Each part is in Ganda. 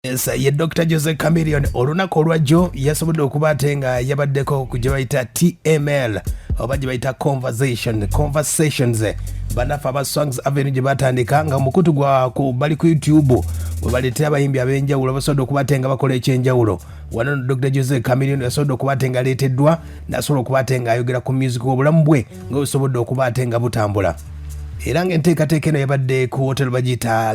Yes, ye Dr. Jose Chameleone olunaku olwajjo yasobodde okuba ate nga yabaddeko ku gye bayita TML oba gye bayita conversations bannaffe aba Swangs Avenue gye batandika nga omukutu gwa bali ku YouTube we baleetera abayimbi ab'enjawulo basobodde okuba ate nga bakola ekyenjawulo. Wano Dr. Jose Chameleone yasobodde okuba ate nga aleeteddwa n'asobola okuba ate nga ayogera ku music w'obulamu bwe nga busobodde okuba ate nga butambula, era ng'enteekateeka eno yabadde ku hotel bagiyita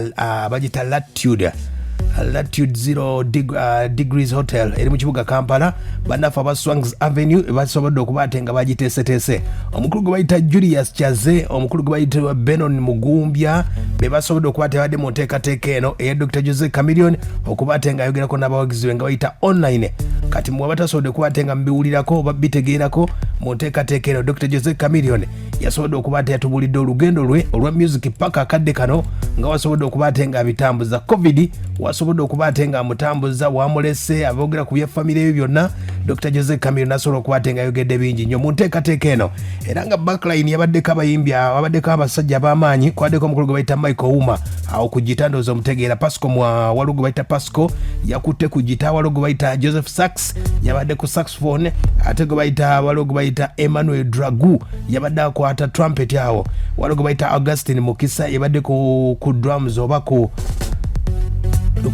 Latitude Zero Degrees Hotel eri mu kibuga Kampala. Bannaffe aba Swangs Avenue basobodde okuba ate nga bagiteeseteese. Omukulu gwe bayita Julius Kyaze, omukulu gwe bayita Benon Mugumbya be basobodde okuba ate babadde mu nteekateeka eno eya Dr. Jose Chameleone okuba ate nga ayogerako n'abawagizi be nga bayita online. Kati mwe abatasobodde kuba ate nga mubiwulirako oba bitegeerako, mu nteekateeka eno Dr. Jose Chameleone yasobodde okuba ate yatubuulidde olugendo lwe olwa music paka akadde kano nga wasobodde okuba ate nga abitambuza. Covid wasobodde okuba ate nga amutambuza wamulese, aboogera ku bya famire ebyo byonna. Dr. Jose Chameleone asobola okuba ate nga ayogedde bingi nnyo mu nteekateeka eno, era nga backline yabaddeko abayimbi, abaddeko abasajja ab'amaanyi. Kwaddeko omukulu gwe bayita Michael Ouma awo ku gita, ndowooza omutegeera. Pasco mwa waliwo gwe bayita Pasco yakutte ku gita, waliwo gwe bayita Joseph Sax yabadde ku saxophone, ate gwe bayita waliwo gwe bayita Emmanuel Dragu yabadde akwata trumpet awo, waliwo gwe bayita Augustine Mukisa yabadde ku drums oba ku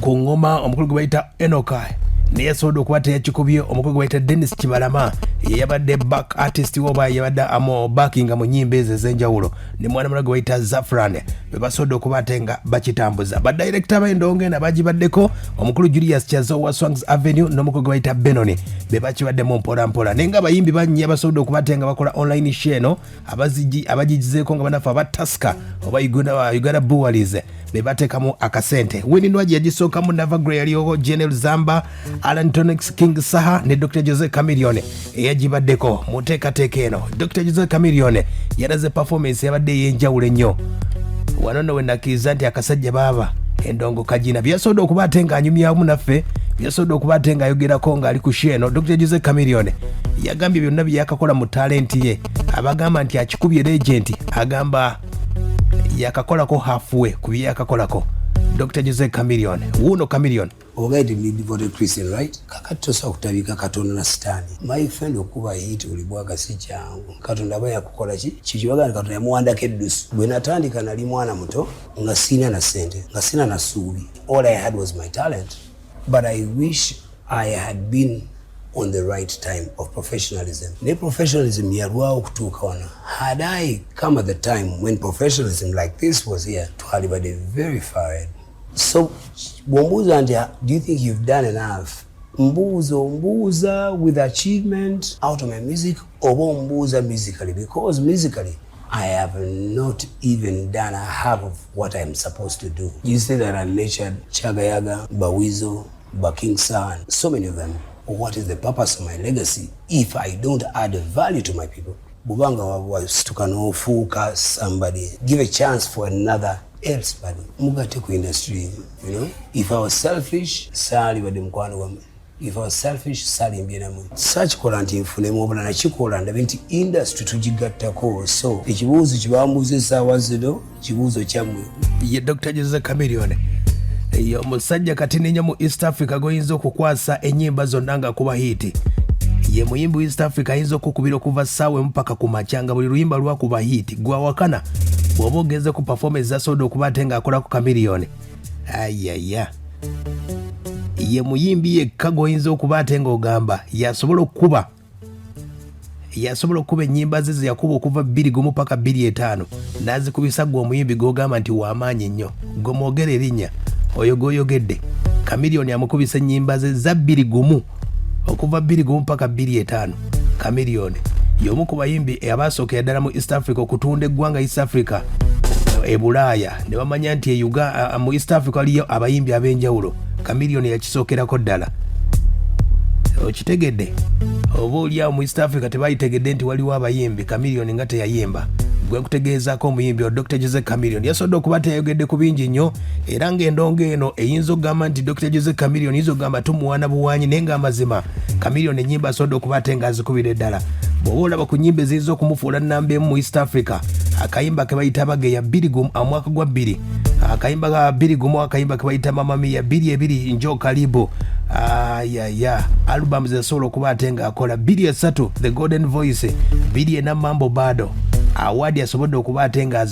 ngoma, omukulu gwe bayita Enoka naye yasobodde okuba teyakikubye, omukulu gwe bayita Dennis Kibalama ye yabadde back artist oba yabadde amo backinga mu nyimba ezo ez'enjawulo, ne mwana mulala gwe bayita Zafran be basobodde okuba ate nga bakitambuza. Badirekita b'endongo eno abagibaddeko, omukulu Julius Kyaze owa Swangs Avenue n'omukulu gwe bayita Benoni be bakibaddemu mpola mpola, naye nga abayimbi bangi abasobodde okuba ate nga bakola online show eno abagigizeeko nga banafe aba Tusker oba Uganda Breweries be bateekamu akasente. Winnie Nwagi yagisookamu, Nava Grey yaliwo, Genel Zamba, Alan Tonix, King Saha ne Dr. Jose Chameleone eyagibaddeko mu nteekateeka eno. Dr. Jose Chameleone yalaze performance yabadde ey'enjawulo ennyo. Wano nno we nakkiriza nti akasajja baaba endongo kagina. Byasobodde okuba ate ng'anyumyamu naffe, byasobodde okuba ate ng'ayogerako ng'ali ku show eno, Dr. Jose Chameleone yagambye byonna bye yakakola mu talenti ye, abagamba nti akikubye legend, agamba yakakolako halfway ku bye yakakolako. Dr. Jose Chameleone wuuno Chameleone. Ogaye nti ndi devoted Christian, right? Kakati tosobola kutabika Katonda na Sitaani, my friend. Okuba hit buli bwaka si kyangu. Katonda aba yakukola ki kikibaga nti Katonda yamuwandako eddusu. Bwe natandika nali mwana muto, nga siina na ssente, nga siina na ssuubi. All I had was my talent, but I wish I had been on the right time of professionalism. Ne professionalism yalwawo okutuuka wano. Had I come at the time when professionalism like this was here, twalibadde very far ahead. So bw'ombuuza nti, "Do you think you've done enough?" mbuuza, ombuuza with achievement out of my music oba ombuuza musically? Because musically I have not even done a half of what I'm supposed to do. You say that I nurtured Chagayaga, Bawizo, Baking San, so many of them. What is the purpose of my legacy if I don't add value to my people? Bubanga wasituka n'ofuuka somebody, give a chance for another else buddy. Mugate ku industry. If I was selfish, saalibadde mukwano gwammwe. If I was selfish, saalimbye nammwe. Saakikola nti nfunemu obula, nakikola ndabe nti industry tugigattako. So ekibuuzo kye bambuuza essaawa zino kibuuzo kyammwe. Ye Dr. Jose Chameleone, ye omusajja katini nnyo mu East Africa goyinza okukwasa ennyimba zonna nga kuba hit. Ye muyimbi East Africa ayinza okukubira okuva ssaawa emu paka ku makya nga buli luyimba lwakuba hit. Gwawakana bw'oba ogenze ku performance zasobodde okuba ate ng'akolako Chameleone, ayaya, ye muyimbi yekka gw'oyinza okuba ate ng'ogamba yasobola okukuba ennyimba ze zeyakuba okuva 21 paka 25 n'azikubisa. Gwe omuyimbi gw'ogamba nti w'amaanyi nnyo, gwe mwogera erinnya oyo gw'oyogedde, Chameleone amukubisa ennyimba ze za 21, okuva 21 paka 25. Chameleone y'omu ku bayimbi abasookera ddala mu East Africa okutunda eggwanga East Africa e Bulaaya ne bamanya nti e mu East Africa waliyo abayimbi ab'enjawulo. Chameleone yakisookerako ddala. Okitegedde? Oba oliawo mu East Africa tebayitegedde nti waliwo abayimbi, Chameleone nga teyayimba. Gwe nkutegeezaako omuyimbi o Dr. Jose Chameleone yasobodde okuba teyayogedde ku bingi nnyo, era ng'endongo eno eyinza okugamba nti Dr. Jose Chameleone yinza okugamba tumuwaana buwanyi, naye ng'amazima Chameleone ennyimba asobodde okuba ate ng'azikubira eddala. Bw'oba olaba ku nnyimba eziyinza okumufuula namba emu mu East Africa, akayimba ke bayita Bageya bbiri omwaka gwa bbiri, akayimba ka 21, akayimba ke bayita Mamamiya 22, Njo Kalibu, ayaya album zesobola okuba ate ng'akola 23, The Golden Voice 24, Mambo Bado award asobodde okuba ate nga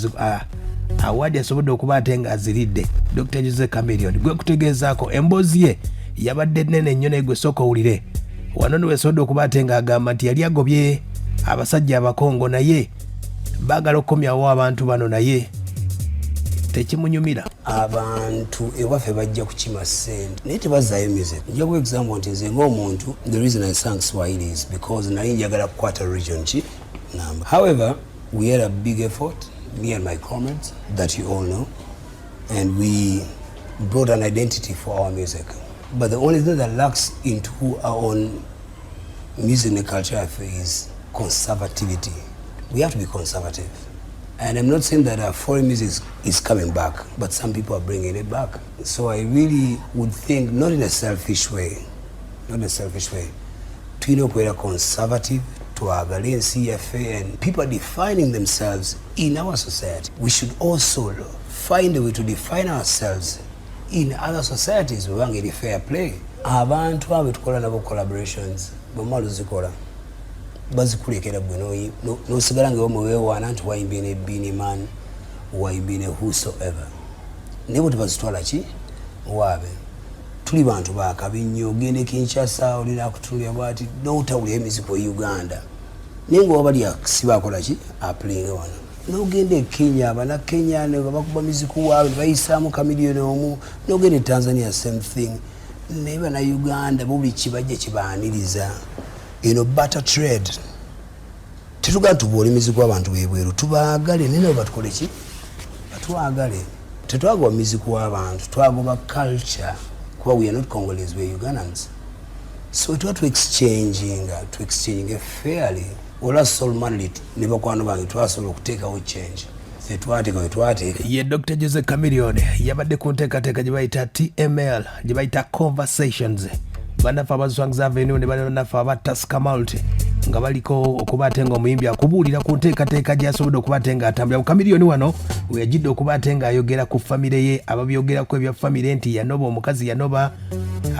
award asobodde okuba ate nga aziridde. Dr Jose Chameleone gwe kutegeezaako emboozi ye yabadde nnene nnyo, naye gwe sooka owulire wano niwesobodde okuba ate ng'agamba nti yali agobye abasajja Abakongo, naye baagala okukomyawo abantu bano, naye tekimunyumira. Abantu ewaffe bajja kukima ssente naye tebazaayo music. Nja kuwa example nti nze ng'omuntu, the reason I sang Swahili is because nali njagala kukwata region ki namba. However, we had a big effort, me and my comrades that you all know, and we brought an identity for our music. But the only thing that lacks into our own music and culture is conservativity. We have to be conservative. And I'm not saying that foreign music is coming back, but some people are bringing it back. So I really would think, not in a selfish way, not in a selfish way, tulina okubeera conservative, twagale ensi yaffe, and people are defining themselves in our society. We should also find a way to define ourselves in other societies bwebanga eri fair play. Abantu abo tukola nabo collaborations, bwemala ozikola bazikulekera gwe n'osigala nga bamuweewaana nti wayimbye ne Beenie Man, wayimbye ne whosoever, naye bwe tebazitwala ki waabe. Tuli bantu bakabi nnyo. Ogenda e Kinshasa, olina kutunulira bwati notawulira emiziki e Uganda, naye nga wabali sibakola ki apulinga wano. Nogenda e Kenya, abana Kenya bakuba miziki waabwe nebayisaamu Chameleone omu. Nogenda e Tanzania, same thing. Naye bana Uganda bo buli kibajja kibaaniriza. Eno barter trade. Tetugamba tubuule miziki w'abantu bebweru, tubaagale, naye nabo batukole ki? Batwagale. Tetwagoba miziki w'abantu, twagoba culture, kuba we are not Congolese, we are Ugandans. So tuba tuexchanginga, tuexchanginga fairly. Olwa solmanly ne bakwano bange twasobola okuteekawo change. Tetwateeka wetwateeka. Ye Dr Jose Chameleone yabadde ku nteekateeka gye bayita TML, gye bayita Conversations, bannaffe aba Swangs Avenue ne bannaffe aba Tusker Malt nga baliko okuba ate nga omuyimbi akubuulira ku nteekateeka gy'asobodde okuba ate nga atambulira. Chameleone wano we yajjidde okuba ate ng'ayogera ku famire ye, ababyogerako ebya famire nti yanoba omukazi, yanoba,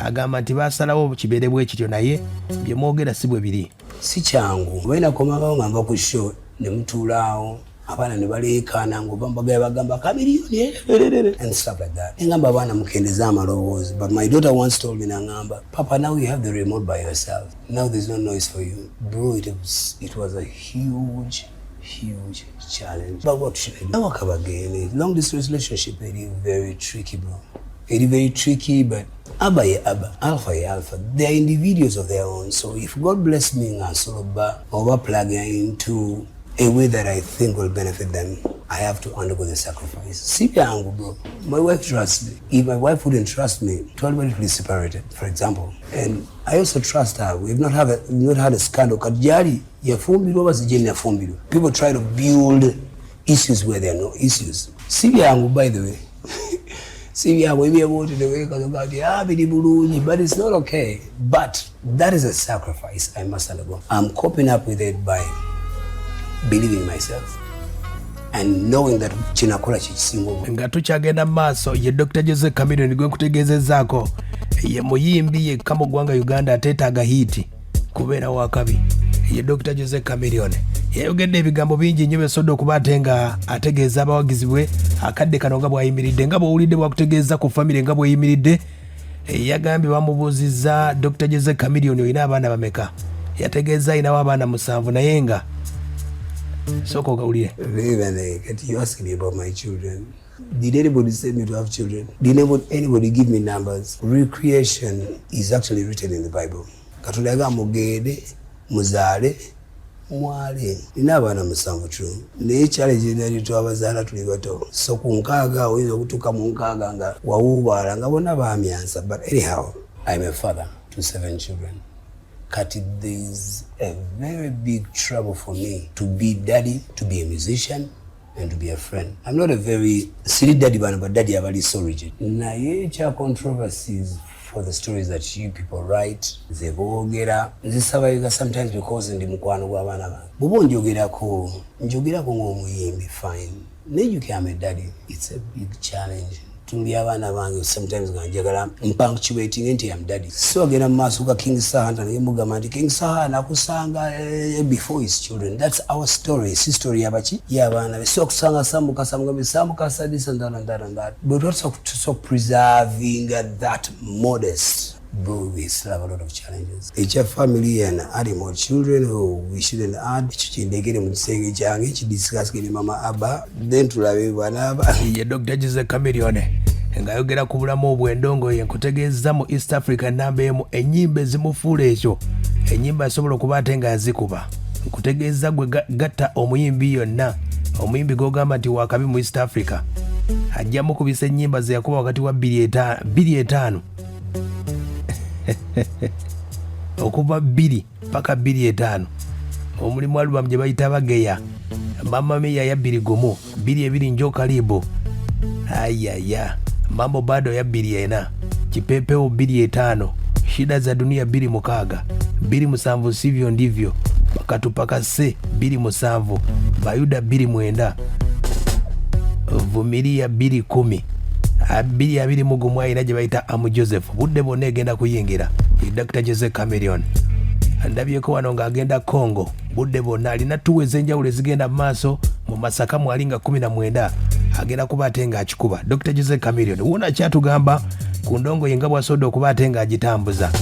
agamba nti baasalawo kibeere bwe kityo, naye bye mwogera si bwe biri. Si kyangu. Oba nakomangawo nga nva ku show ne mutuulaawo, abaana ne baleekaana ngaoba mbagaya bagamba Chameleone and stuff like that. Engamba abaana mukendeze amaloboozi. But my daughter once told me, nangamba, "Papa, now you have the remote by yourself. Now there's no noise for you." Bro, it was a huge, huge challenge. But what should I do? Awaka bagende. Long distance relationship eri very tricky, bro. Eri very tricky. But Abba ye Abba, Alpha ye Alpha. They are individuals of their own. So if God bless me nga nsobola oba plug into a way that I think will benefit them, I have to undergo the sacrifice. Si byangu, bro. My wife trusts me. If my wife wouldn't trust me, twalibali tuli separated, for example. And I also trust her. We've not had a scandal. Kati gyali yafumbirwa oba sijje nafumbirwa. People try to build issues where there are no issues. Si byangu, by the way. Si byangu ebyeboti newekazoga nti, ah, biri bulungi, but it's not okay. But that is a sacrifice I must undergo. I'm coping up with it by believing in myself and knowing that kinakola kyekisinga obulungi. Nga tukyagenda mu maaso, ye Dr Jose Chameleone gwe nkutegeezezzaako, ye muyimbi yekka mu ggwanga Uganda ateetaaga hit kubeera wakabi. Ye Dr Jose Chameleone yayogedde ebigambo bingi nnyo byesodde okuba ate nga ategeeza abawagizi bwe akadde kano nga bw'ayimiridde, nga bw'owulidde bwakutegeeza ku famire nga bw'eyimiridde. Yagambye bamubuuzizza, "Dr Jose Chameleone, olina abaana bameka?" Yategeeza alinawo abaana musanvu, naye nga sooka ogawulire. Even kati you asking me about my children. Did anybody say me to have children? Did anybody give me numbers? Recreation is actually written in the Bible. Katonda yagamba mugende muzaale mwale. Nina abaana musanvu, true, naye challenge nali twabazaala tuli bato, so ku nkaaga oyinza okutuuka mu nkaaga nga wawuubaala nga bonna bamyansa. But anyhow, I'm a father to seven children. Kati there's a very big trouble for me to be daddy, to be a musician and to be a friend. I'm not a very siri daddy, bano ba daddy abali so rigid. Naye ekya controversies for for the stories that you people write, ze boogera. Nze survivor sometimes because ndi mukwano gw'abaana bange. Bw'oba onjogerako, njogerako ng'omuyimbi, fine. Naye you I'm a daddy. It's a big challenge. Tunulya abaana bange sometimes nga njagala mpunctuating nti am daddy. So agenda mu maaso ga King Saha naye mugamba nti King Saha nakusanga before his children. That's our story. Si story yabaki y'abaana be. So kusanga Samukasa mugambe Samukasa this and that and that and that. But also to preserving that modest. Bro, we still have a lot of challenges. Ekya family and adding more children who we shouldn't add. Ekyo kindekere mu kisenge kyange kidiscuss ne mama Abba, then tulabe bw'anaaba. Ye Dr. Jose Chameleone ng'ayogera ku bulamu obw'endongo ye. Nkutegeeza mu East Africa namba emu, ennyimba ezimufuula ekyo, ennyimba asobola okuba ate nga yazikuba. Nkutegeeza gwe gatta omuyimbi yonna, omuyimbi gw'ogamba nti wakabi mu East Africa, ajja mukubisa ennyimba ze yakuba wakati wa 2005, okuva 2 paka 25. Omulimu alubamu gye bayita Bageya, Mama Miya ya 21, 22 Njo Karibu, ayaya Mambo Bado ya 24, Kipepeo 25, Shida za Dunia 26, 27 Sivyo Ndivyo, Bakatupakase 27, Bayuda 29, Vumilia 210, 2021 alina gye bayita Amu Joseph. Budde bwonna egenda kuyingira. Ye Dr. Jose Chameleone ndabyeko wano ng'agenda Congo. Budde bwonna alina tuwa ez'enjawulo ezigenda mu maaso mu Masaka mwali nga 19 agenda kuba ate ng'akikuba. Dr. Jose Chameleone wuno akyatugamba ku ndongo ye nga bw'asobodde okuba ate ng'agitambuza.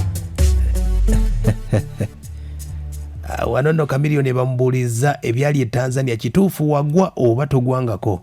Wano nno Chameleone bamubuuliza ebyali e Tanzania, kituufu wagwa oba togwangako?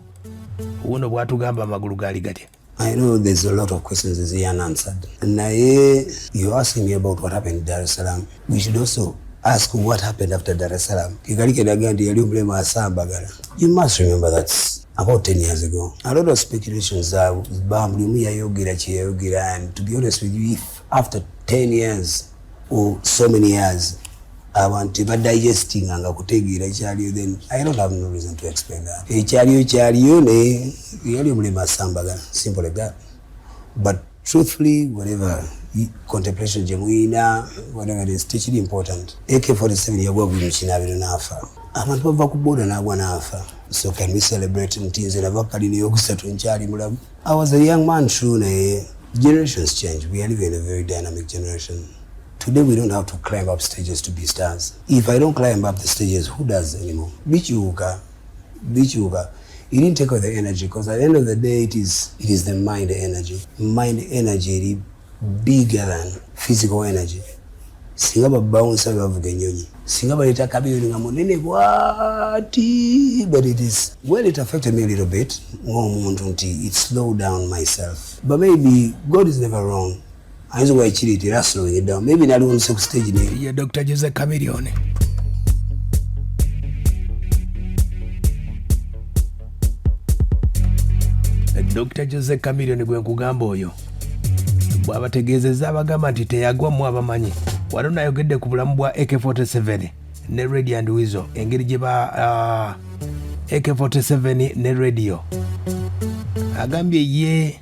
Wuno bw'atugamba amagulu gaali gatya. I know there's a lot of questions as unanswered. Naye, you're asking me about what happened in Dar es Salaam. We should also ask what happened after Dar es Salaam. Kigali kedaga nti yali omulema asambagala. You must remember that's about 10 years ago. A lot of speculations are buli omu yayogera kye yayogera, and to be honest with you, if after 10 years or so many years abantu tebadigestinga nga kutegeera kyaliyo, then I don't have no reason to explain that. Ekyaliyo kyaliyo, naye yali omulema asambagala, simple like that. But truthfully, whatever contemplation gye muyina, whatever it is, tekiri important. AK47 yagwa buli mukinaabiro n'afa, abantu bava ku boda n'agwa n'afa. So can we celebrate nti nze nava kalina eyokusatu nkyali mulamu? I was a young man, true, naye generations change. We are living in a very dynamic generation. Today we don't have to climb up stages to be stars. If I don't climb up the stages, who does anymore? Bikyuka, bikyuka. You didn't take away the energy, because at the end of the day it is the mind energy. Mind energy eri bigger than physical energy. Singa babawunsa bavuga ennyonyi, singa baleeta Chameleone nga munene bwati, but it is well, it affected me a little bit ng'omuntu nti it slowed down myself, but maybe God is never wrong. Ayinza okuba ekiriita era slowing it down. Maybe naliwunise ku stage ne Ye Dr. Jose Chameleone. Dr. Jose Chameleone gwe nkugamba oyo bw'abategeezezza abagamba nti teyagwa mu abamanyi. Wano nayogedde ku bulamu bwa AK47 ne Radio and Weasel, engeri gye ba AK47 ne Radio. Agambye ye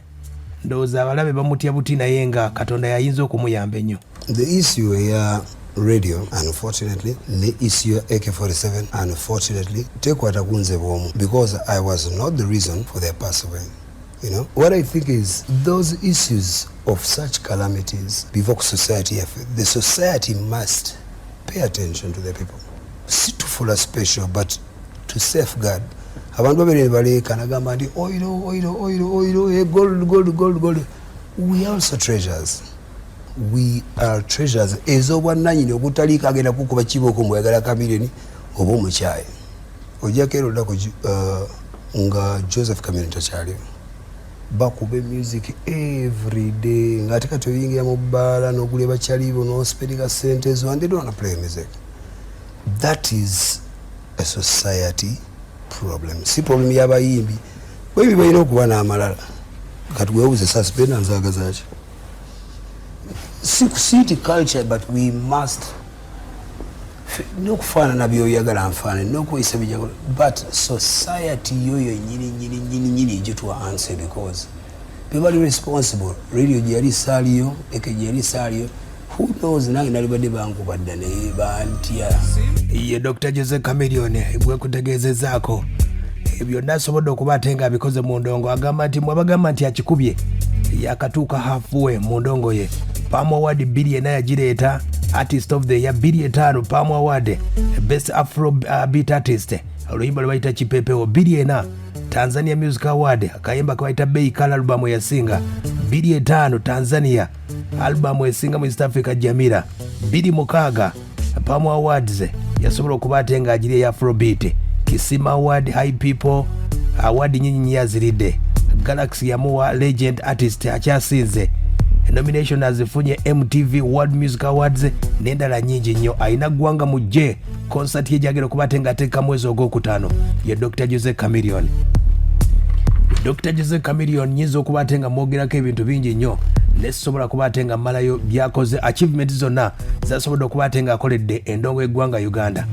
ndowooza abalabe bamutya buti, naye nga Katonda yayinza okumuyamba ennyo. The issue eya Radio, unfortunately, ne issue ya AK47, unfortunately, tekwata ku nze bwomu, because I was not the reason for their pass away. You know what I think is those issues of such calamities biva ku society yaffe. The society must pay attention to the people, si tufuula special, but to safeguard. Abantu babeere baleekana gamba nti oil, oil, oil, oil, eh, gold, gold, gold, gold. We are also treasures. We are treasures ez'obwannanyini ogutaliiko agenda kukuba kibooko mbweyagala Chameleone oba omukyayi. Ojjako era olunaku nga Joseph Chameleone takyaliwo, bakuba music every day, ngaate kati oyingira mu bbaala n'ogula bakyalibo n'ospendinga sente zo, and they don't wanna play music. That is a society problem, si problem y'abayimbi. Bayimbi balina okuba n'amalala. Kati weebuze suspenda nzaagazaki si city culture, but we must n'okufaanana byoyagala nfaanane n'okweyisa bijagala, but society yo yennyini nyini nyini nyini gitwa answer, because Bebali responsible. Radio gye yali saaliyo, eke gye yali saaliyo. Who knows, nange nalibadde bankuba dda naye bantya. Ye Dr Jose Chameleone bwekutegeezezaako byonna asobodde okuba ate nga abikoze mu ndongo. Agamba nti mwabagamba nti akikubye yakatuuka halfway mu ndongo ye. PAM Award 4 yagireeta, Artist of the Year 25, PAM Award Best Afro Beat Artist, oluyimba lwe bayita Kipepewo 4, Tanzania Music Award, akayimba kebayita Bei Kala, alubamu eyasinga 25, Tanzania alubamu esinga mu East Africa Jamira 26, PAM Awards yasobola okuba ate nga agiri eya Afrobeat, Kisima Award, High People Award nyinyi nyaziridde. Galaxy yamuwa Legend Artist akyasinze, nomination azifunye MTV World Music Awards n'endala nyingi nnyo. Alina ggwanga mujje concert ye gyagera okuba ate nga ateeka mwezi ogwokutaano. Ye Dr Jose Chameleone. Dr Jose Chameleone nyinza okuba ate nga mwogerako ebintu bingi nnyo, nesisobola kuba ate nga mmalayo byakoze, achievement zonna zasobodde okuba ate nga akoledde endongo y'eggwanga Uganda.